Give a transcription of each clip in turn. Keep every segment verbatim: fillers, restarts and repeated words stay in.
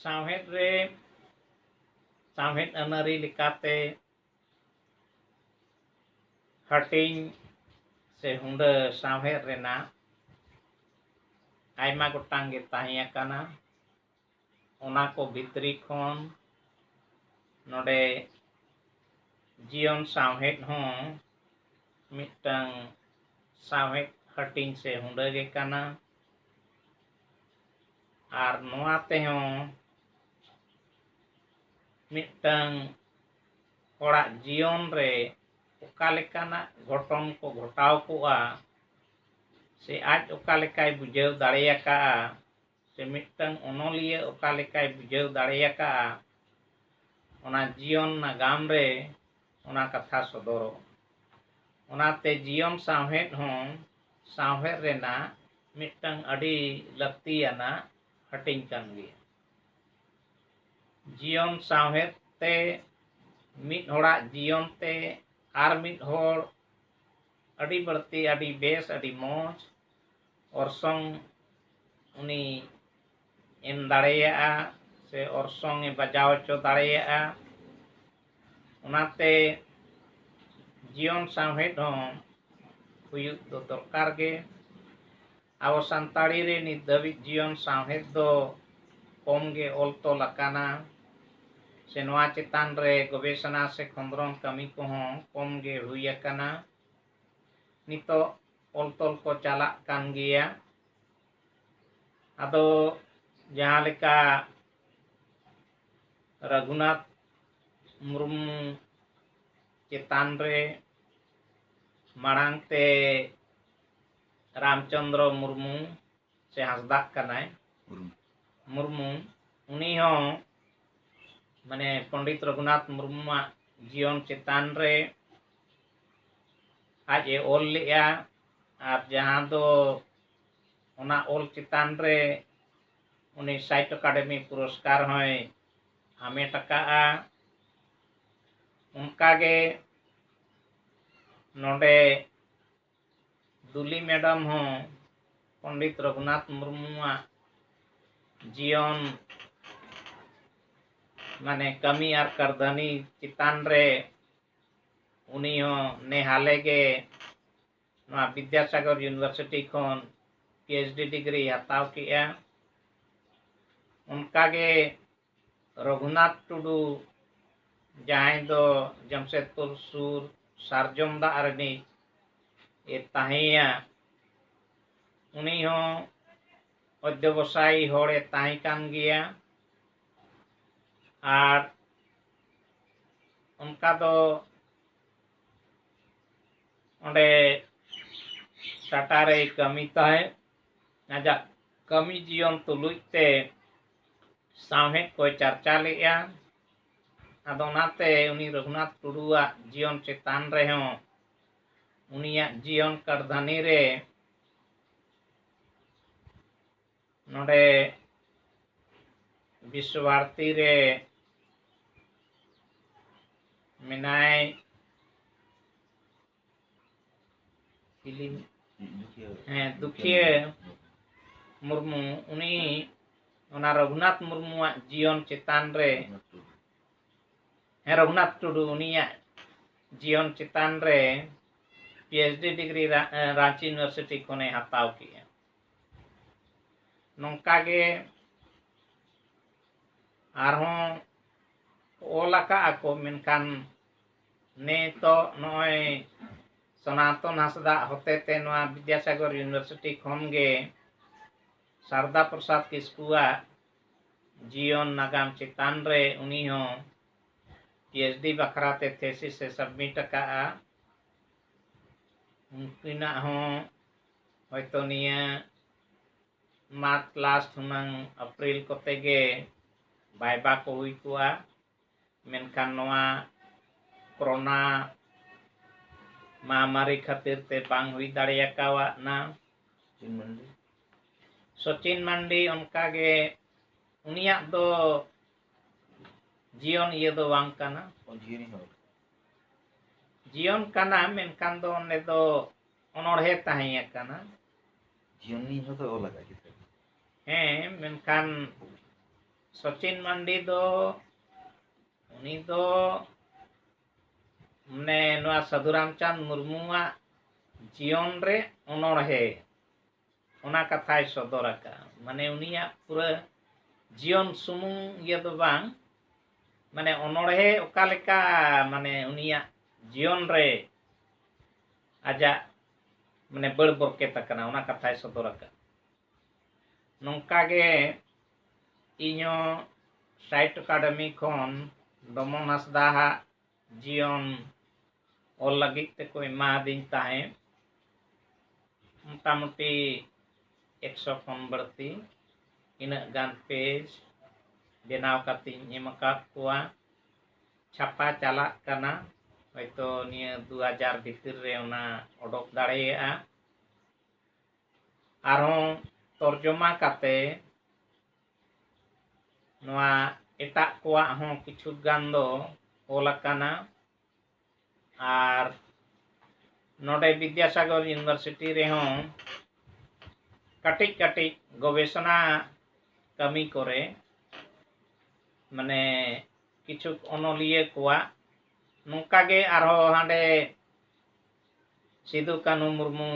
ᱥᱟᱶᱦᱮᱫ ᱨᱮ, ᱥᱟᱶᱦᱮᱫ ᱟᱹᱱᱟᱹᱨᱤ ᱞᱮᱠᱟᱛᱮ ᱦᱟᱹᱴᱤᱧ ᱥᱮ ᱦᱩᱸᱰᱟᱹ ᱥᱟᱶᱦᱮᱫ ᱨᱮᱱᱟᱜ ᱟᱭᱢᱟ ᱜᱚᱴᱟᱝ ᱜᱮ ᱛᱟᱦᱮᱸ ᱟᱠᱟᱱᱟ᱾ ᱚᱱᱟ ᱠᱚ ᱵᱷᱤᱛᱨᱤ ᱠᱷᱚᱱ ᱱᱚᱰᱮ ᱡᱤᱭᱚᱱ ᱥᱟᱶᱦᱮᱫ ᱦᱚᱸ ᱢᱤᱫᱴᱟᱝ ᱥᱟᱶᱦᱮᱫ ᱦᱟᱹᱴᱤᱧ ᱥᱮ ᱦᱩᱸᱰᱟᱹ ᱜᱮ ᱠᱟᱱᱟ᱾ ᱟᱨ ᱱᱚᱣᱟ ᱛᱮᱦᱚᱸ ᱢᱤᱫᱴᱟᱝ ᱦᱚᱲᱟᱜ ᱡᱤᱭᱚᱱ ᱨᱮ ᱚᱠᱟ ᱞᱮᱠᱟᱱᱟᱜ ᱜᱷᱚᱴᱚᱱ ᱠᱚ ᱜᱷᱚᱴᱟᱣ ᱠᱚᱜᱼᱟ, ᱥᱮ ᱟᱡ ᱚᱠᱟ ᱞᱮᱠᱟᱭ ᱵᱩᱡᱷᱟᱹᱣ ᱫᱟᱲᱮᱭᱟᱠᱟᱜᱼᱟ, ᱥᱮ ᱢᱤᱫᱴᱟᱝ ᱚᱱᱚᱞᱤᱭᱟᱹ ᱚᱠᱟ ᱞᱮᱠᱟᱭ ᱵᱩᱡᱷᱟᱹᱣ ᱫᱟᱲᱮᱭᱟᱠᱟᱜᱼᱟ, ᱚᱱᱟ ᱡᱤᱭᱚᱱ ᱱᱟᱜᱟᱢ ᱨᱮ ᱚᱱᱟ ᱠᱟᱛᱷᱟ ᱥᱚᱫᱚᱨᱚᱜᱼᱟ᱾ ᱚᱱᱟᱛᱮ ᱡᱤᱭᱚᱱ ᱥᱟᱶᱦᱮᱫ ᱦᱚᱸ ᱥᱟᱶᱦᱮᱫ ᱨᱮᱱᱟᱜ ᱢᱤᱫᱴᱟᱝ ᱟᱹᱰᱤ ᱞᱟᱹᱠᱛᱤᱭᱟᱱᱟᱜ ᱦᱟᱹᱴᱤᱧ ᱠᱟᱱ ᱜᱮᱭᱟ᱾ ᱡᱤᱭᱚᱱ ᱥᱟᱶᱦᱮᱫ ᱛᱮ ᱢᱤᱫ ᱦᱚᱲᱟᱜ ᱡᱤᱭᱚᱱ ᱛᱮ ᱟᱨ ᱢᱤᱫ ᱦᱚᱲ ᱟᱹᱰᱤ ᱵᱟᱹᱲᱛᱤ, ᱟᱹᱰᱤ ᱵᱮᱥ, ᱟᱹᱰᱤ ᱢᱚᱡᱽ ᱚᱨᱥᱚᱝ ᱩᱱᱤ ᱮᱢ ᱫᱟᱲᱮᱭᱟᱜᱼᱟ ᱥᱮ ᱚᱨᱥᱚᱝ ᱮ ᱵᱟᱡᱟᱣ ᱦᱚᱪᱚ ᱫᱟᱲᱮᱭᱟᱜᱼᱟ᱾ ᱚᱱᱟᱛᱮ ᱡᱤᱭᱚᱱ ᱥᱟᱶᱦᱮᱫ ᱦᱚᱸ ᱦᱩᱭᱩᱜ ᱫᱚ ᱫᱚᱨᱠᱟᱨ ᱜᱮ᱾ ᱟᱵᱚ ᱥᱟᱱᱛᱟᱲᱤ ᱨᱮ ᱱᱤᱛ ᱫᱷᱟᱹᱵᱤᱡ ᱡᱤᱭᱚᱱ ᱥᱟᱶᱦᱮᱫ ᱫᱚ ᱠᱚᱢ ᱜᱮ ᱚᱞ ᱛᱚᱞ ᱟᱠᱟᱱᱟ, ᱥᱮ ᱱᱚᱣᱟ ᱪᱮᱛᱟᱱ ᱨᱮ ᱜᱚᱵᱮᱥᱚᱱᱟ ᱥᱮ ᱠᱷᱚᱸᱫᱽᱨᱚᱱ ᱠᱟᱹᱢᱤ ᱠᱚᱦᱚᱸ ᱠᱚᱢ ᱜᱮ ᱦᱩᱭ ᱟᱠᱟᱱᱟ᱾ ᱱᱤᱛᱚᱜ ᱚᱞ ᱛᱚᱞ ᱠᱚ ᱪᱟᱞᱟᱜ ᱠᱟᱱ ᱜᱮᱭᱟ᱾ ᱟᱫᱚ ᱡᱟᱦᱟᱸ ᱞᱮᱠᱟ ᱨᱟᱹᱜᱷᱩᱱᱟᱛᱷ ᱢᱩᱨᱢᱩ ᱪᱮᱛᱟᱱ ᱨᱮ ᱢᱟᱲᱟᱝ ᱛᱮ ᱨᱟᱢᱪᱚᱸᱫᱽᱨᱚ ᱢᱩᱨᱢᱩ ᱥᱮ ᱦᱟᱸᱥᱫᱟᱜ ᱠᱟᱱᱟᱭ, ᱢᱩᱨᱢᱩ᱾ ᱢᱩᱨᱢᱩ, ᱩᱱᱤ ᱦᱚᱸ ᱢᱟᱱᱮ ᱯᱚᱸᱰᱤᱛ ᱨᱚᱜᱷᱩᱱᱟᱛᱷ ᱢᱩᱨᱢᱩᱣᱟᱜ ᱡᱤᱭᱚᱱ ᱪᱮᱛᱟᱱ ᱨᱮ ᱟᱡ ᱮ ᱚᱞ ᱞᱮᱫᱼᱟ, ᱟᱨ ᱡᱟᱦᱟᱸ ᱫᱚ ᱚᱱᱟ ᱚᱞ ᱪᱮᱛᱟᱱ ᱨᱮ ᱩᱱᱤ ᱥᱟᱦᱤᱛᱛᱚ ᱟᱠᱟᱰᱮᱢᱤ ᱯᱩᱨᱚᱥᱠᱟᱨ ᱦᱚᱸᱭ ᱦᱟᱢᱮᱴ ᱟᱠᱟᱫᱼᱟ᱾ ᱚᱱᱠᱟᱜᱮ ᱱᱚᱰᱮ ᱫᱩᱞᱤ ᱢᱮᱰᱟᱢ ᱦᱚᱸ ᱯᱚᱸᱰᱤᱛ ᱨᱚᱜᱷᱩᱱᱟᱛᱷ ᱢᱩᱨᱢᱩᱣᱟᱜ ᱡᱤᱭᱚᱱ ᱢᱟᱱᱮ ᱠᱟᱹᱢᱤ ᱟᱨ ᱠᱟᱹᱨᱫᱷᱟᱹᱱᱤ ᱪᱮᱛᱟᱱ ᱨᱮ ᱩᱱᱤ ᱦᱚᱸ ᱱᱮ ᱦᱟᱞᱮ ᱜᱮ ᱱᱚᱣᱟ ᱵᱤᱫᱽᱭᱟᱥᱟᱜᱚᱨ ᱤᱭᱩᱱᱤᱵᱷᱟᱨᱥᱤᱴᱤ ᱠᱷᱚᱱ ᱯᱤ ᱮᱭᱤᱪ ᱰᱤ ᱰᱤᱜᱽᱨᱤ ᱦᱟᱛᱟᱣ ᱠᱮᱜᱼᱟ᱾ ᱚᱱᱠᱟᱜᱮ ᱨᱚᱜᱷᱩᱱᱟᱛᱷ ᱴᱩᱰᱩ, ᱡᱟᱦᱟᱸᱭ ᱫᱚ ᱡᱟᱢᱥᱮᱫᱽᱯᱩᱨ ᱥᱩᱨ ᱥᱟᱨᱡᱚᱢ ᱫᱟᱜ ᱨᱤᱱᱤᱡ ᱮ ᱛᱟᱦᱮᱸᱭᱟ, ᱩᱱᱤ ᱦᱚᱸ ᱚᱫᱽᱫᱷᱭᱟᱵᱚᱥᱟᱭᱤ ᱦᱚᱲᱮ ᱛᱟᱦᱮᱸ ᱠᱟᱱ ᱜᱮᱭᱟ᱾ ᱟᱨ ᱚᱱᱠᱟ ᱫᱚ ᱚᱸᱰᱮ ᱴᱟᱴᱟ ᱨᱮᱭ ᱠᱟᱹᱢᱤ ᱛᱟᱦᱮᱸᱫ᱾ ᱟᱡᱟᱜ ᱠᱟᱹᱢᱤ ᱡᱤᱭᱚᱱ ᱛᱩᱞᱩᱡ ᱛᱮ ᱥᱟᱶᱦᱮᱫ ᱠᱚᱭ ᱪᱟᱨᱪᱟ ᱞᱮᱫᱼᱟ᱾ ᱟᱫᱚ ᱚᱱᱟᱛᱮ ᱩᱱᱤ ᱨᱚᱜᱷᱩᱱᱟᱛᱷ ᱴᱩᱰᱩᱣᱟᱜ ᱡᱤᱭᱚᱱ ᱪᱮᱛᱟᱱ ᱨᱮᱦᱚᱸ, ᱩᱱᱤᱭᱟᱜ ᱡᱤᱭᱚᱱ ᱠᱟᱹᱨᱫᱷᱟᱹᱱᱤ ᱨᱮ ᱱᱚᱰᱮ ᱵᱤᱥᱥᱚ ᱵᱷᱟᱨᱚᱛᱤ ᱨᱮ ᱢᱮᱱᱟᱭ, ᱦᱮᱸ, ᱫᱩᱠᱷᱤᱭᱟᱹ ᱢᱩᱨᱢᱩ, ᱩᱱᱤ ᱚᱱᱟ ᱨᱚᱜᱷᱩᱱᱟᱛᱷ ᱢᱩᱨᱢᱩᱣᱟᱜ ᱡᱤᱭᱚᱱ ᱪᱮᱛᱟᱱ ᱨᱮ, ᱦᱮᱸ, ᱨᱚᱜᱷᱩᱱᱟᱛᱷ ᱴᱩᱰᱩ, ᱩᱱᱤᱭᱟᱜ ᱡᱤᱭᱚᱱ ᱪᱮᱛᱟᱱ ᱨᱮ ᱯᱤ ᱮᱭᱤᱪ ᱰᱤ ᱰᱤᱜᱽᱨᱤ ᱨᱟ-, ᱨᱟᱸᱪᱤ ᱤᱭᱩᱱᱤᱵᱷᱟᱨᱥᱤᱴᱤ ᱠᱷᱚᱱᱮ ᱦᱟᱛᱟᱣ ᱠᱮᱜᱼᱟ᱾ ᱱᱚᱝᱠᱟ ᱜᱮ ᱟᱨᱦᱚᱸ ᱚᱞ ᱟᱠᱟᱫᱼᱟ ᱠᱚ, ᱢᱮᱱᱠᱷᱟᱱ ᱱᱤᱛᱚᱜ ᱱᱚᱜᱼᱚᱭ ᱥᱚᱱᱟᱛᱚᱱ ᱦᱟᱸᱥᱫᱟᱜ ᱦᱚᱛᱮᱛᱮ ᱱᱚᱣᱟ ᱵᱤᱫᱽᱭᱟᱥᱟᱜᱚᱨ ᱤᱭᱩᱱᱤᱵᱷᱟᱨᱥᱤᱴᱤ ᱠᱷᱚᱱ ᱜᱮ ᱥᱟᱨᱫᱟ ᱯᱨᱚᱥᱟᱫᱽ ᱠᱤᱥᱠᱩᱣᱟᱜ ᱡᱤᱭᱚᱱ ᱱᱟᱜᱟᱢ ᱪᱮᱛᱟᱱ ᱨᱮ ᱩᱱᱤ ᱦᱚᱸ ᱯᱤ ᱮᱭᱤᱪ ᱰᱤ ᱵᱟᱠᱷᱨᱟ ᱛᱮ ᱛᱷᱮᱥᱤᱥ ᱮ ᱥᱟᱵᱢᱤᱴ ᱟᱠᱟᱫᱼᱟ᱾ ᱩᱱᱠᱤᱱᱟᱜ ᱦᱚᱸ ᱦᱚᱭᱛᱳ ᱱᱤᱭᱟᱹ ᱢᱟᱨᱪ ᱞᱟᱥᱴ ᱦᱩᱱᱟᱹᱝ ᱮᱯᱨᱤᱞ ᱠᱚᱛᱮ ᱜᱮ ᱵᱷᱟᱭᱵᱟ ᱠᱚ ᱦᱩᱭ ᱠᱚᱜᱼᱟ, ᱢᱮᱱᱠᱷᱟᱱ ᱱᱚᱣᱟ ᱠᱳᱨᱳᱱᱟ ᱢᱟᱦᱟᱢᱟᱨᱤ ᱠᱷᱟᱹᱛᱤᱨ ᱛᱮ ᱵᱟᱝ ᱦᱩᱭ ᱫᱟᱲᱮ ᱟᱠᱟᱣᱟᱫᱼᱟ᱾ ᱥᱚᱪᱤᱱ ᱢᱟᱱᱰᱤ? ᱥᱚᱪᱤᱱ ᱢᱟᱱᱰᱤ ᱚᱱᱠᱟᱜᱮ, ᱩᱱᱤᱭᱟᱜ ᱫᱚ ᱡᱤᱭᱚᱱ ᱤᱭᱟᱹ ᱫᱚ ᱵᱟᱝ ᱠᱟᱱᱟ᱾ ᱚ, ᱡᱤᱭᱚᱱᱤ ᱦᱚᱸ᱾ ᱡᱤᱭᱚᱱ ᱠᱟᱱᱟ, ᱢᱮᱱᱠᱷᱟᱱ ᱫᱚ ᱚᱸᱰᱮ ᱫᱚ ᱚᱱᱚᱬᱦᱮ ᱛᱟᱦᱮᱸ ᱟᱠᱟᱱᱟ᱾ ᱡᱤᱭᱚᱱᱤ ᱦᱚᱸ ᱫᱚ ᱚᱞ ᱟᱠᱟᱫ ᱜᱮ ᱛᱟᱦᱮᱸᱫ᱾ ᱦᱮᱸ, ᱢᱮᱱᱠᱷᱟᱱ ᱥᱚᱪᱤᱱ ᱢᱟᱱᱰᱤ ᱫᱚ ᱩᱱᱤ ᱫᱚ ᱢᱟᱱᱮ ᱱᱚᱣᱟ ᱥᱟᱹᱫᱷᱩ ᱨᱟᱢᱪᱟᱸᱫᱽ ᱢᱩᱨᱢᱩᱣᱟᱜ ᱡᱤᱭᱚᱱ ᱨᱮ ᱚᱱᱚᱬᱦᱮ, ᱚᱱᱟ ᱠᱟᱛᱷᱟᱭ ᱥᱚᱫᱚᱨ ᱟᱠᱟᱫᱼᱟ᱾ ᱢᱟᱱᱮ ᱩᱱᱤᱭᱟᱜ ᱯᱩᱨᱟᱹ ᱡᱤᱭᱚᱱ ᱥᱩᱢᱩᱝ ᱤᱭᱟᱹ ᱫᱚ ᱵᱟᱝ, ᱢᱟᱱᱮ ᱚᱱᱚᱬᱦᱮ ᱚᱠᱟ ᱞᱮᱠᱟ, ᱢᱟᱱᱮ ᱩᱱᱤᱭᱟᱜ ᱡᱤᱭᱚᱱ ᱨᱮ ᱟᱡᱟᱜ ᱢᱟᱱᱮ ᱵᱟᱹᱲ ᱵᱚᱨᱠᱮᱛ ᱟᱠᱟᱱᱟ, ᱚᱱᱟ ᱠᱟᱛᱷᱟᱭ ᱥᱚᱫᱚᱨ ᱟᱠᱟᱫᱼᱟ᱾ ᱱᱚᱝᱠᱟ ᱜᱮ ᱤᱧ ᱦᱚᱸ ᱥᱟᱦᱤᱛᱛᱚ ᱮᱠᱟᱰᱮᱢᱤ ᱠᱷᱚᱱ ᱫᱚᱢᱚᱱ ᱦᱟᱸᱥᱫᱟ ᱦᱟᱜ ᱡᱤᱭᱚᱱ ᱚᱞ ᱞᱟᱹᱜᱤᱫ ᱛᱮᱠᱚ ᱮᱢᱟᱫᱤᱧ ᱛᱟᱦᱮᱸᱫ ᱢᱚᱴᱟᱢᱩᱴᱤ ᱮᱠᱥᱚ ᱠᱷᱚᱱ ᱵᱟᱹᱲᱛᱤ, ᱤᱱᱟᱹᱜ ᱜᱟᱱ ᱯᱮᱡᱽ ᱵᱮᱱᱟᱣ ᱠᱟᱛᱮᱧ ᱮᱢ ᱟᱠᱟᱫ ᱠᱚᱣᱟ᱾ ᱪᱷᱟᱯᱟ ᱪᱟᱞᱟᱜ ᱠᱟᱱᱟ, ᱦᱚᱭᱛᱳ ᱱᱤᱭᱟᱹ ᱫᱩ ᱦᱟᱡᱟᱨ ᱵᱷᱤᱛᱤᱨ ᱨᱮ ᱚᱱᱟ ᱚᱰᱚᱠ ᱫᱟᱲᱮᱭᱟᱜᱼᱟ᱾ ᱟᱨᱦᱚᱸ ᱛᱚᱨᱡᱚᱢᱟ ᱠᱟᱛᱮ ᱱᱚᱣᱟ ᱮᱴᱟᱜ ᱠᱚᱣᱟᱜ ᱦᱚᱸ ᱠᱤᱪᱷᱩ ᱜᱟᱱ ᱫᱚ ᱚᱞ ᱟᱠᱟᱱᱟ᱾ ᱟᱨ ᱱᱚᱰᱮ ᱵᱤᱫᱽᱭᱟᱥᱟᱜᱚᱨ ᱤᱭᱩᱱᱤᱵᱷᱟᱨᱥᱤᱴᱤ ᱨᱮᱦᱚᱸ ᱠᱟᱹᱴᱤᱡ ᱠᱟᱹᱴᱤᱡ ᱜᱚᱵᱮᱥᱚᱱᱟ ᱠᱟᱹᱢᱤ ᱠᱚᱨᱮ ᱢᱟᱱᱮ ᱠᱤᱪᱷᱩ ᱚᱱᱚᱞᱤᱭᱟᱹ ᱠᱚᱣᱟᱜ ᱱᱚᱝᱠᱟ ᱜᱮ ᱟᱨᱦᱚᱸ ᱦᱟᱸᱰᱮ ᱥᱤᱫᱩ ᱠᱟᱹᱱᱦᱩ ᱢᱩᱨᱢᱩ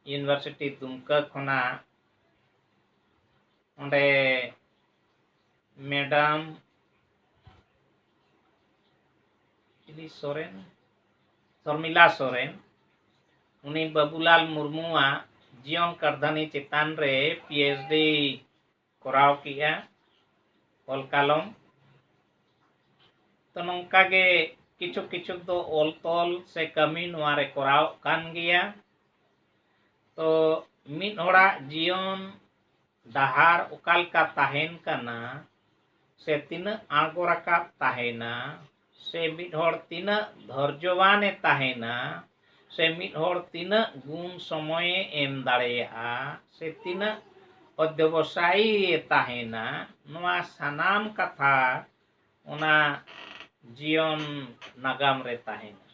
ᱤᱭᱩᱱᱤᱵᱷᱟᱨᱥᱤᱴᱤ ᱫᱩᱢᱠᱟᱹ ᱠᱷᱚᱱᱟᱜ ᱚᱸᱰᱮ ᱢᱮᱰᱟᱢ ᱪᱤᱞᱤ ᱥᱚᱨᱮᱱ, ᱥᱚᱨᱢᱤᱞᱟ ᱥᱚᱨᱮᱱ, ᱩᱱᱤ ᱵᱟᱹᱵᱩᱞᱟᱞ ᱢᱩᱨᱢᱩᱣᱟᱜ ᱡᱤᱭᱚᱱ ᱠᱟᱹᱨᱫᱷᱟᱹᱱᱤ ᱪᱮᱛᱟᱱ ᱨᱮ ᱯᱤ ᱮᱭᱤᱪ ᱰᱤ ᱠᱚᱨᱟᱣ ᱠᱮᱜᱼᱟ, ᱚᱞ ᱠᱟᱞᱚᱢ᱾ ᱛᱚ ᱱᱚᱝᱠᱟ ᱜᱮ ᱠᱤᱪᱷᱩ ᱠᱤᱪᱷᱩ ᱫᱚ ᱚᱞ ᱛᱚᱞ ᱥᱮ ᱠᱟᱹᱢᱤ ᱱᱚᱣᱟ ᱨᱮ ᱠᱚᱨᱟᱣᱚᱜ ᱠᱟᱱ ᱜᱮᱭᱟ᱾ ᱛᱚ ᱢᱤᱫ ᱦᱚᱲᱟᱜ ᱡᱤᱭᱚᱱ ᱰᱟᱦᱟᱨ ᱚᱠᱟ ᱞᱮᱠᱟ ᱛᱟᱦᱮᱱ ᱠᱟᱱᱟ, ᱥᱮ ᱛᱤᱱᱟᱹᱜ ᱟᱬᱜᱚ ᱨᱟᱠᱟᱵ ᱛᱟᱦᱮᱱᱟ, ᱥᱮ ᱢᱤᱫ ᱦᱚᱲ ᱛᱤᱱᱟᱹᱜ ᱫᱷᱳᱨᱡᱚᱣᱟᱱᱮ ᱛᱟᱦᱮᱱᱟ, ᱥᱮ ᱢᱤᱫ ᱦᱚᱲ ᱛᱤᱱᱟᱹᱜ ᱜᱩᱱ ᱥᱚᱢᱚᱭᱮ ᱮᱢ ᱫᱟᱲᱮᱭᱟᱜᱼᱟ, ᱥᱮ ᱛᱤᱱᱟᱹᱜ ᱚᱫᱽᱫᱷᱚᱵᱚᱥᱟᱭᱤ ᱛᱟᱦᱮᱱᱟ, ᱱᱚᱣᱟ ᱥᱟᱱᱟᱢ ᱠᱟᱛᱷᱟ ᱚᱱᱟ ᱡᱤᱭᱚᱱ ᱱᱟᱜᱟᱢ ᱨᱮ ᱛᱟᱦᱮᱱᱟ᱾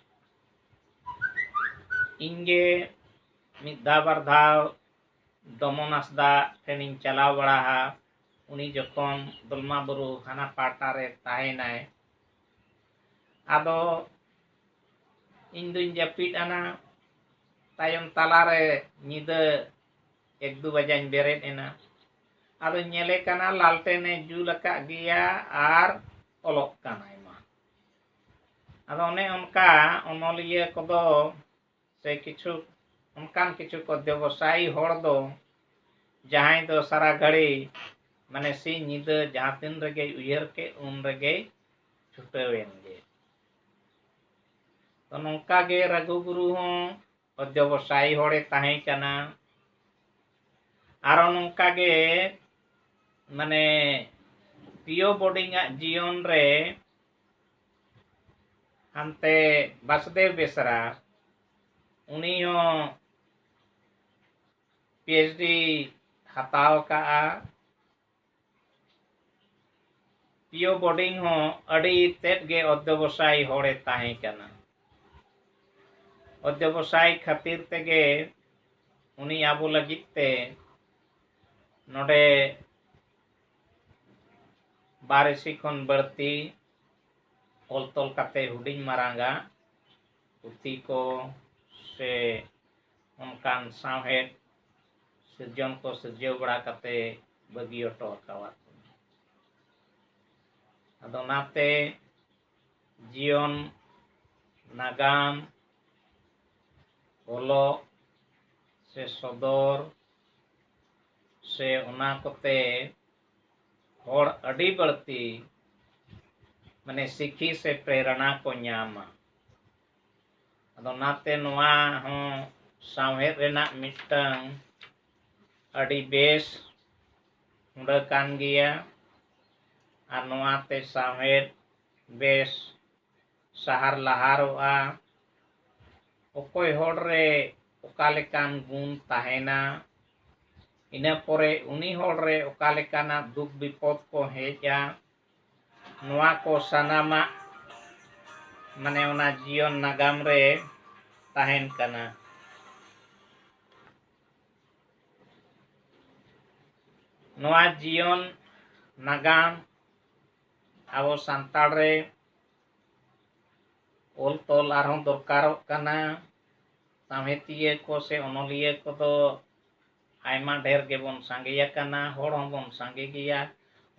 ᱤᱧᱜᱮ ᱢᱤᱫ ᱫᱷᱟᱣ ᱵᱟᱨ ᱫᱷᱟᱣ ᱫᱚᱢᱚᱱ ᱦᱟᱸᱥᱫᱟ ᱴᱷᱮᱱᱤᱧ ᱪᱟᱞᱟᱣ ᱵᱟᱲᱟᱜᱼᱟ᱾ ᱩᱱᱤ ᱡᱚᱠᱷᱚᱱ ᱫᱚᱞᱢᱟ ᱵᱩᱨᱩ ᱦᱟᱱᱟ ᱯᱟᱦᱴᱟ ᱨᱮ ᱛᱟᱦᱮᱱᱟᱭ, ᱟᱫᱚ ᱤᱧ ᱫᱩᱧ ᱡᱟᱹᱯᱤᱫ ᱟᱱᱟ᱾ ᱛᱟᱭᱚᱢ ᱛᱟᱞᱟᱨᱮ ᱧᱤᱫᱟᱹ ᱮᱠ ᱫᱩ ᱵᱟᱡᱟᱧ ᱵᱮᱨᱮᱫ ᱮᱱᱟ᱾ ᱟᱫᱚᱧ ᱧᱮᱞᱮ ᱠᱟᱱᱟ ᱞᱟᱞᱴᱮᱱᱮ ᱡᱩᱞ ᱟᱠᱟᱫ ᱜᱮᱭᱟ ᱟᱨ ᱚᱞᱚᱜ ᱠᱟᱱᱟᱭ ᱢᱟ᱾ ᱟᱫᱚ ᱚᱱᱮ ᱚᱱᱠᱟ ᱚᱱᱚᱞᱤᱭᱟᱹ ᱠᱚᱫᱚ ᱥᱮ ᱠᱤᱪᱷᱩ ᱚᱱᱠᱟᱱ ᱠᱤᱪᱷᱩ ᱠᱚ ᱵᱮᱵᱚᱥᱟᱭᱤ ᱦᱚᱲ ᱫᱚ ᱡᱟᱦᱟᱸᱭ ᱫᱚ ᱥᱟᱨᱟ ᱜᱷᱟᱹᱲᱤ ᱢᱟᱱᱮ ᱥᱤᱧ ᱧᱤᱫᱟᱹ ᱡᱟᱦᱟᱸ ᱛᱤᱱ ᱨᱮᱜᱮᱭ ᱩᱭᱦᱟᱹᱨ ᱠᱮᱫ ᱩᱱ ᱨᱮᱜᱮᱭ ᱪᱷᱩᱴᱟᱹᱣᱮᱱ ᱜᱮ᱾ ᱛᱚ ᱱᱚᱝᱠᱟ ᱜᱮ ᱨᱟᱹᱜᱷᱩ ᱜᱩᱨᱩ ᱦᱚᱸ ᱚᱫᱽᱫᱚᱵᱚᱥᱟᱭᱤ ᱦᱚᱲᱮ ᱛᱟᱦᱮᱸ ᱠᱟᱱᱟ᱾ ᱟᱨᱚ ᱱᱚᱝᱠᱟ ᱜᱮ ᱢᱟᱱᱮ ᱯᱤᱭᱳ ᱵᱳᱨᱰᱤᱝ ᱟᱜ ᱡᱤᱭᱚᱱ ᱨᱮ ᱦᱟᱱᱛᱮ ᱵᱟᱥᱩᱫᱮᱵ ᱵᱮᱥᱨᱟ, ᱩᱱᱤ ᱦᱚᱸ ᱯᱤ ᱮᱭᱤᱪ ᱰᱤ ᱦᱟᱛᱟᱣ ᱠᱟᱜᱼᱟ᱾ ᱯᱤᱭᱳ ᱵᱳᱨᱰᱤᱝ ᱦᱚᱸ ᱟᱹᱰᱤ ᱛᱮᱫ ᱜᱮ ᱚᱫᱽᱫᱚᱵᱚᱥᱟᱭᱤ ᱦᱚᱲᱮ ᱛᱟᱦᱮᱸ ᱠᱟᱱᱟ᱾ ᱚᱫᱽᱫᱚᱵᱚᱥᱟᱭᱤ ᱠᱷᱟᱹᱛᱤᱨ ᱛᱮᱜᱮ ᱩᱱᱤ ᱟᱵᱚ ᱞᱟᱹᱜᱤᱫ ᱛᱮ ᱱᱚᱰᱮ ᱵᱟᱨ ᱤᱥᱤ ᱠᱷᱚᱱ ᱵᱟᱹᱲᱛᱤ ᱚᱞ ᱛᱚᱞ ᱠᱟᱛᱮ ᱦᱩᱰᱤᱧ ᱢᱟᱨᱟᱝᱟᱜ ᱯᱩᱛᱷᱤ ᱠᱚ ᱥᱮ ᱚᱱᱠᱟᱱ ᱥᱟᱶᱦᱮᱫ ᱥᱤᱨᱡᱚᱱ ᱠᱚ ᱥᱤᱨᱡᱟᱹᱣ ᱵᱟᱲᱟ ᱠᱟᱛᱮ ᱵᱟᱹᱜᱤ ᱦᱚᱴᱚ ᱟᱠᱟᱣᱟᱫ ᱵᱚᱱᱟ᱾ ᱟᱫᱚ ᱚᱱᱟᱛᱮ ᱡᱤᱭᱚᱱ, ᱱᱟᱜᱟᱢ, ᱚᱞᱚᱜ ᱥᱮ ᱥᱚᱫᱚᱨ ᱥᱮ ᱚᱱᱟ ᱠᱚᱛᱮ ᱦᱚᱲ ᱟᱹᱰᱤ ᱵᱟᱹᱲᱛᱤ ᱢᱟᱱᱮ ᱥᱤᱠᱷᱤ ᱥᱮ ᱯᱨᱮᱨᱚᱱᱟ ᱠᱚ ᱧᱟᱢᱟ᱾ ᱟᱫᱚ ᱚᱱᱟᱛᱮ ᱱᱚᱣᱟ ᱦᱚᱸ ᱥᱟᱶᱦᱮᱫ ᱨᱮᱱᱟᱜ ᱢᱤᱫᱴᱟᱝ ᱟᱹᱰᱤ ᱵᱮᱥ ᱦᱩᱸᱰᱟᱹ ᱠᱟᱱ ᱜᱮᱭᱟ᱾ ᱟᱨ ᱱᱚᱣᱟᱛᱮ ᱥᱟᱶᱦᱮᱫ ᱵᱮᱥ ᱥᱟᱦᱟᱨ ᱞᱟᱦᱟᱨᱚᱜᱼᱟ᱾ ᱚᱠᱚᱭ ᱦᱚᱲ ᱨᱮ ᱚᱠᱟ ᱞᱮᱠᱟᱱ ᱜᱩᱱ ᱛᱟᱦᱮᱱᱟ, ᱤᱱᱟᱹ ᱯᱚᱨᱮ ᱩᱱᱤ ᱦᱚᱲ ᱨᱮ ᱚᱠᱟ ᱞᱮᱠᱟᱱᱟᱜ ᱫᱩᱠ ᱵᱤᱯᱚᱫ ᱠᱚ ᱦᱮᱡᱼᱟ, ᱱᱚᱣᱟ ᱠᱚ ᱥᱟᱱᱟᱢᱟᱜ ᱢᱟᱱᱮ ᱚᱱᱟ ᱡᱤᱭᱚᱱ ᱱᱟᱜᱟᱢ ᱨᱮ ᱛᱟᱦᱮᱱ ᱠᱟᱱᱟ᱾ ᱱᱚᱣᱟ ᱡᱤᱭᱚᱱ ᱱᱟᱜᱟᱢ ᱟᱵᱚ ᱥᱟᱱᱛᱟᱲ ᱨᱮ ᱚᱞ ᱛᱚᱞ ᱟᱨᱦᱚᱸ ᱫᱚᱨᱠᱟᱨᱚᱜ ᱠᱟᱱᱟ᱾ ᱥᱟᱶᱦᱮᱫᱤᱭᱟᱹ ᱠᱚ ᱥᱮ ᱚᱱᱚᱞᱤᱭᱟᱹ ᱠᱚᱫᱚ ᱟᱭᱢᱟ ᱰᱷᱮᱨ ᱜᱮᱵᱚᱱ ᱥᱟᱸᱜᱮ ᱟᱠᱟᱱᱟ, ᱦᱚᱲ ᱦᱚᱸᱵᱚᱱ ᱥᱟᱸᱜᱮ ᱜᱮᱭᱟ,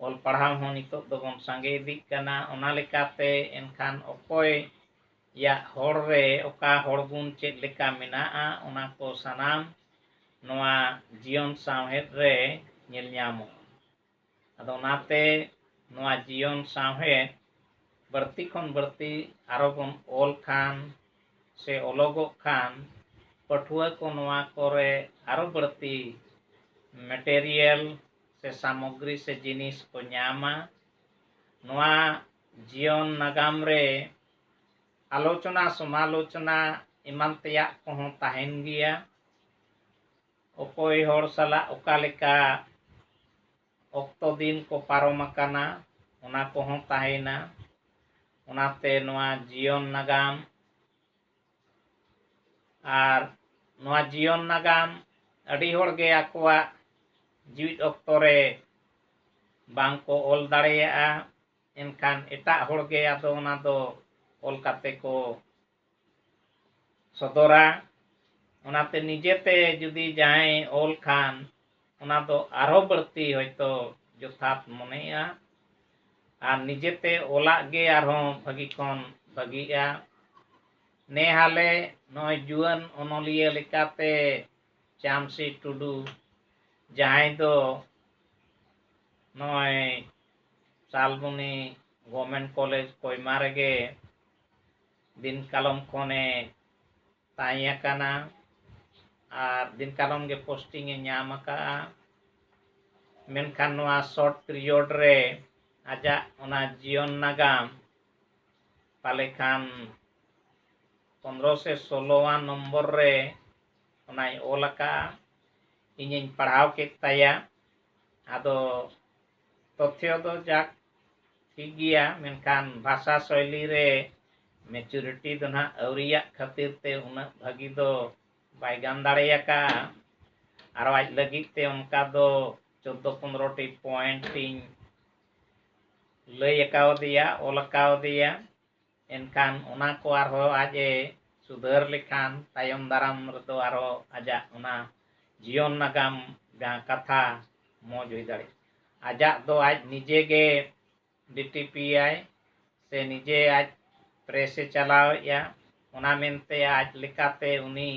ᱚᱞ ᱯᱟᱲᱦᱟᱣ ᱦᱚᱸ ᱱᱤᱛᱚᱜ ᱫᱚᱵᱚᱱ ᱥᱟᱸᱜᱮ ᱤᱫᱤᱜ ᱠᱟᱱᱟ᱾ ᱚᱱᱟ ᱞᱮᱠᱟᱛᱮ ᱮᱱᱠᱷᱟᱱ ᱚᱠᱚᱭᱟᱜ ᱦᱚᱲ ᱨᱮ ᱚᱠᱟ ᱦᱚᱲ ᱜᱩᱱ ᱪᱮᱫ ᱞᱮᱠᱟ ᱢᱮᱱᱟᱜᱼᱟ, ᱚᱱᱟ ᱠᱚ ᱥᱟᱱᱟᱢ ᱱᱚᱣᱟ ᱡᱤᱭᱚᱱ ᱥᱟᱶᱦᱮᱫ ᱨᱮ ᱧᱮᱞ ᱧᱟᱢᱚᱜᱼᱟ᱾ ᱟᱫᱚ ᱚᱱᱟᱛᱮ ᱱᱚᱣᱟ ᱡᱤᱭᱚᱱ ᱥᱟᱶᱦᱮᱫ ᱵᱟᱹᱲᱛᱤ ᱠᱷᱚᱱ ᱵᱟᱹᱲᱛᱤ ᱟᱨᱚ ᱵᱚᱱ ᱚᱞ ᱠᱷᱟᱱ ᱥᱮ ᱚᱞᱚᱜᱚᱜ ᱠᱷᱟᱱ, ᱯᱟᱹᱴᱷᱩᱣᱟᱹ ᱠᱚ ᱱᱚᱣᱟ ᱠᱚᱨᱮ ᱟᱨᱚ ᱵᱟᱹᱲᱛᱤ material ᱥᱮ ᱥᱟᱢᱚᱜᱽᱨᱤ ᱥᱮ ᱡᱤᱱᱤᱥ ᱠᱚ ᱧᱟᱢᱟ᱾ ᱱᱚᱣᱟ ᱡᱤᱭᱚᱱ ᱱᱟᱜᱟᱢ ᱨᱮ ᱟᱞᱳᱪᱚᱱᱟ, ᱥᱚᱢᱟᱞᱳᱪᱚᱱᱟ ᱮᱢᱟᱱ ᱛᱮᱭᱟᱜ ᱠᱚᱦᱚᱸ ᱛᱟᱦᱮᱱ ᱜᱮᱭᱟ᱾ ᱚᱠᱚᱭ ᱦᱚᱲ ᱥᱟᱞᱟᱜ ᱚᱠᱟ ᱞᱮᱠᱟ ᱚᱠᱛᱚ ᱫᱤᱱ ᱠᱚ ᱯᱟᱨᱚᱢ ᱟᱠᱟᱱᱟ, ᱚᱱᱟ ᱠᱚᱦᱚᱸ ᱛᱟᱦᱮᱸᱭᱮᱱᱟ᱾ ᱚᱱᱟᱛᱮ ᱱᱚᱣᱟ ᱡᱤᱭᱚᱱ ᱱᱟᱜᱟᱢ ᱟᱨ ᱱᱚᱣᱟ ᱡᱤᱭᱚᱱ ᱱᱟᱜᱟᱢ ᱟᱹᱰᱤ ᱦᱚᱲ ᱜᱮ ᱟᱠᱚᱣᱟᱜ ᱡᱤᱣᱤᱫ ᱚᱠᱛᱚ ᱨᱮ ᱵᱟᱝ ᱠᱚ ᱚᱞ ᱫᱟᱲᱮᱭᱟᱜᱼᱟ, ᱮᱱᱠᱷᱟᱱ ᱮᱴᱟᱜ ᱦᱚᱲ ᱜᱮ ᱟᱫᱚ ᱚᱱᱟ ᱫᱚ ᱚᱞ ᱠᱟᱛᱮ ᱠᱚ ᱥᱚᱫᱚᱨᱟ᱾ ᱚᱱᱟᱛᱮ ᱱᱤᱡᱮᱛᱮ ᱡᱩᱫᱤ ᱡᱟᱦᱟᱸᱭ ᱚᱞ ᱠᱷᱟᱱ, ᱚᱱᱟ ᱫᱚ ᱟᱨᱦᱚᱸ ᱵᱟᱹᱲᱛᱤ ᱦᱚᱭᱛᱳ ᱡᱚᱛᱷᱟᱛ ᱢᱚᱱᱮᱜᱼᱟ᱾ ᱟᱨ ᱱᱤᱡᱮᱛᱮ ᱚᱞᱟᱜ ᱜᱮ ᱟᱨᱦᱚᱸ ᱵᱷᱟᱹᱜᱤ ᱠᱷᱚᱱ ᱵᱷᱟᱹᱜᱤᱜᱼᱟ᱾ ᱱᱮ ᱦᱟᱞᱮ ᱱᱚᱜᱼᱚᱭ ᱡᱩᱣᱟᱹᱱ ᱚᱱᱚᱞᱤᱭᱟᱹ ᱞᱮᱠᱟᱛᱮ ᱪᱟᱢᱥᱤ ᱴᱩᱰᱩ, ᱡᱟᱦᱟᱸᱭ ᱫᱚ ᱱᱚᱜᱼᱚᱭ ᱥᱟᱞᱵᱚᱱᱤ Government College ᱠᱚᱭᱢᱟ ᱨᱮᱜᱮ ᱫᱤᱱ ᱠᱟᱞᱚᱢ ᱠᱷᱚᱱᱮ ᱛᱟᱦᱮᱸ ᱟᱠᱟᱱᱟ ᱟᱨ ᱫᱤᱱ ᱠᱟᱞᱚᱢ ᱜᱮ posting ᱮ ᱧᱟᱢ ᱟᱠᱟᱫᱼᱟ᱾ ᱢᱮᱱᱠᱷᱟᱱ ᱱᱚᱣᱟ short period ᱨᱮ ᱟᱡᱟᱜ ᱚᱱᱟ ᱡᱤᱭᱚᱱ ᱱᱟᱜᱟᱢ ᱯᱟᱞᱮ ᱠᱷᱟᱱ ᱯᱚᱱᱨᱚ ᱥᱮ ᱥᱳᱞᱳᱣᱟᱱ ᱱᱚᱢᱵᱚᱨ ᱨᱮ ᱚᱱᱟᱭ ᱚᱞ ᱟᱠᱟᱫᱼᱟ᱾ ᱤᱧᱤᱧ ᱯᱟᱲᱦᱟᱣ ᱠᱮᱫ ᱛᱟᱭᱟ᱾ ᱟᱫᱚ ᱛᱚᱛᱷᱭᱚ ᱫᱚ ᱡᱟᱠ ᱴᱷᱤᱠ ᱜᱮᱭᱟ, ᱢᱮᱱᱠᱷᱟᱱ ᱵᱷᱟᱥᱟ ᱥᱳᱭᱞᱤ ᱨᱮ maturity ᱫᱚ ᱱᱟᱦᱟᱜ ᱟᱹᱣᱨᱤᱭᱟᱜ ᱠᱷᱟᱹᱛᱤᱨ ᱛᱮ ᱩᱱᱟᱹᱜ ᱵᱷᱟᱹᱜᱤ ᱫᱚ ᱵᱟᱭ ᱜᱟᱱ ᱫᱟᱲᱮᱭᱟᱠᱟᱫᱼᱟ᱾ ᱟᱨ ᱟᱡ ᱞᱟᱹᱜᱤᱫ ᱛᱮ ᱚᱱᱠᱟ ᱫᱚ ᱪᱳᱫᱽᱫᱳ ᱯᱚᱱᱨᱚ ᱴᱤ point ᱤᱧ ᱞᱟᱹᱭ ᱟᱠᱟᱣᱟᱫᱮᱭᱟ, ᱚᱞ ᱟᱠᱟᱣᱟᱫᱮᱭᱟ᱾ ᱮᱱᱠᱷᱟᱱ ᱚᱱᱟ ᱠᱚ ᱟᱨᱦᱚᱸ ᱟᱡ ᱮ ᱥᱩᱫᱷᱟᱹᱨ ᱞᱮᱠᱷᱟᱱ ᱛᱟᱭᱚᱢ ᱫᱟᱨᱟᱢ ᱨᱮᱫᱚ ᱟᱨᱦᱚᱸ ᱟᱡᱟᱜ ᱚᱱᱟ ᱡᱤᱭᱚᱱ ᱱᱟᱜᱟᱢ ᱡᱟᱦᱟᱸ ᱠᱟᱛᱷᱟ ᱢᱚᱡᱽ ᱦᱩᱭ ᱫᱟᱲᱮᱭᱟᱜᱼᱟ᱾ ᱟᱡᱟᱜ ᱫᱚ ᱟᱡ ᱱᱤᱡᱮ ᱜᱮ ᱰᱤ ᱴᱤ ᱯᱤ ᱟᱭ ᱥᱮ ᱱᱤᱡᱮ ᱟᱡ ᱯᱨᱮᱥ ᱮ ᱪᱟᱞᱟᱣᱮᱫᱼᱟ, ᱚᱱᱟ ᱢᱮᱱᱛᱮ ᱟᱡ ᱞᱮᱠᱟᱛᱮ ᱩᱱᱤ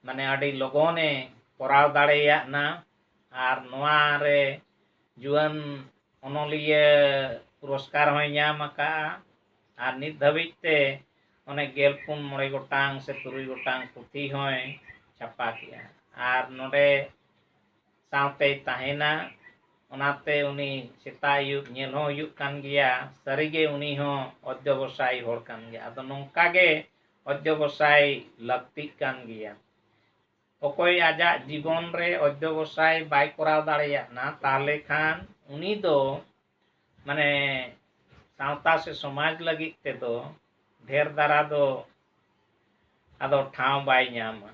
ᱢᱟᱱᱮ ᱟᱹᱰᱤ ᱞᱚᱜᱚᱱᱮ ᱠᱚᱨᱟᱣ ᱫᱟᱲᱮᱭᱟᱜᱼᱟ᱾ ᱟᱨ ᱱᱚᱣᱟ ᱨᱮ ᱡᱩᱣᱟᱹᱱ ᱚᱱᱚᱞᱤᱭᱟᱹ ᱯᱩᱨᱚᱥᱠᱟᱨ ᱦᱚᱸᱭ ᱧᱟᱢ ᱟᱠᱟᱫᱼᱟ᱾ ᱟᱨ ᱱᱤᱛ ᱫᱷᱟᱹᱵᱤᱡ ᱛᱮ ᱚᱱᱮ ᱜᱮᱞ ᱯᱩᱱ ᱢᱚᱬᱮ ᱜᱚᱴᱟᱝ ᱥᱮ ᱛᱩᱨᱩᱭ ᱜᱚᱴᱟᱝ ᱯᱩᱛᱷᱤ ᱦᱚᱸᱭ ᱪᱷᱟᱯᱟ ᱠᱮᱜᱼᱟ᱾ ᱟᱨ ᱱᱚᱰᱮ ᱥᱟᱶᱛᱮᱭ ᱛᱟᱦᱮᱱᱟ᱾ ᱚᱱᱟᱛᱮ ᱩᱱᱤ ᱥᱮᱛᱟᱜ ᱟᱹᱭᱩᱵ ᱧᱮᱞ ᱦᱚᱸ ᱦᱩᱭᱩᱜ ᱠᱟᱱ ᱜᱮᱭᱟ᱾ ᱥᱟᱹᱨᱤᱜᱮ ᱩᱱᱤ ᱦᱚᱸ ᱚᱫᱽᱫᱷᱚᱵᱚᱥᱟᱭ ᱦᱚᱲ ᱠᱟᱱ ᱜᱮᱭᱟ᱾ ᱟᱫᱚ ᱱᱚᱝᱠᱟ ᱜᱮ ᱚᱫᱽᱫᱷᱚᱵᱚᱥᱟᱭ ᱞᱟᱹᱠᱛᱤᱜ ᱠᱟᱱ ᱜᱮᱭᱟ᱾ ᱚᱠᱚᱭ ᱟᱡᱟᱜ ᱡᱤᱵᱚᱱ ᱨᱮ ᱚᱫᱽᱫᱷᱚᱵᱚᱥᱟᱭ ᱵᱟᱭ ᱠᱚᱨᱟᱣ ᱫᱟᱲᱮᱭᱟᱜ ᱠᱟᱱᱟ, ᱛᱟᱦᱚᱞᱮ ᱠᱷᱟᱱ ᱩᱱᱤ ᱫᱚ ᱢᱟᱱᱮ ᱥᱟᱶᱛᱟ ᱥᱮ ᱥᱚᱢᱟᱡᱽ ᱞᱟᱹᱜᱤᱫ ᱛᱮᱫᱚ ᱰᱷᱮᱨ ᱫᱷᱟᱨᱟ ᱫᱚ ᱟᱫᱚ ᱴᱷᱟᱶ ᱵᱟᱭ ᱧᱟᱢᱟ᱾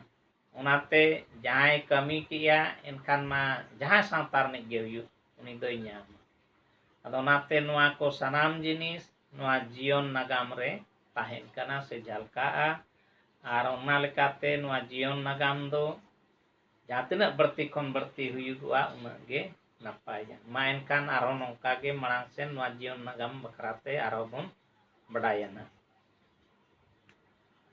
ᱚᱱᱟᱛᱮ ᱡᱟᱦᱟᱸᱭ ᱠᱟᱹᱢᱤ ᱠᱮᱜᱼᱟ, ᱮᱱᱠᱷᱟᱱ ᱢᱟ ᱡᱟᱦᱟᱸ ᱥᱟᱶᱛᱟ ᱨᱤᱱᱤᱡ ᱜᱮ ᱦᱩᱭᱩᱜ, ᱩᱱᱤ ᱫᱚᱭ ᱧᱟᱢᱟ᱾ ᱟᱫᱚ ᱚᱱᱟᱛᱮ ᱱᱚᱣᱟ ᱠᱚ ᱥᱟᱱᱟᱢ ᱡᱤᱱᱤᱥ ᱱᱚᱣᱟ ᱡᱤᱭᱚᱱ ᱱᱟᱜᱟᱢ ᱨᱮ ᱛᱟᱦᱮᱱ ᱠᱟᱱᱟ ᱥᱮ ᱡᱷᱟᱞᱠᱟᱜᱼᱟ᱾ ᱟᱨ ᱚᱱᱟ ᱞᱮᱠᱟᱛᱮ ᱱᱚᱣᱟ ᱡᱤᱭᱚᱱ ᱱᱟᱜᱟᱢ ᱫᱚ ᱡᱟᱦᱟᱸ ᱛᱤᱱᱟᱹᱜ ᱵᱟᱹᱲᱛᱤ ᱠᱷᱚᱱ ᱵᱟᱹᱲᱛᱤ ᱦᱩᱭᱩᱜᱚᱜᱼᱟ, ᱩᱱᱟᱹᱜ ᱜᱮ ᱱᱟᱯᱟᱭᱟ᱾ ᱢᱟ ᱮᱱᱠᱷᱟᱱ ᱟᱨᱦᱚᱸ ᱱᱚᱝᱠᱟ ᱜᱮ ᱢᱟᱲᱟᱝ ᱥᱮᱱ ᱱᱚᱣᱟ ᱡᱤᱭᱚᱱ ᱱᱟᱜᱟᱢ ᱵᱟᱠᱷᱨᱟ ᱛᱮ ᱟᱨᱦᱚᱸ ᱵᱚᱱ ᱵᱟᱰᱟᱭᱟ ᱱᱟᱜ᱾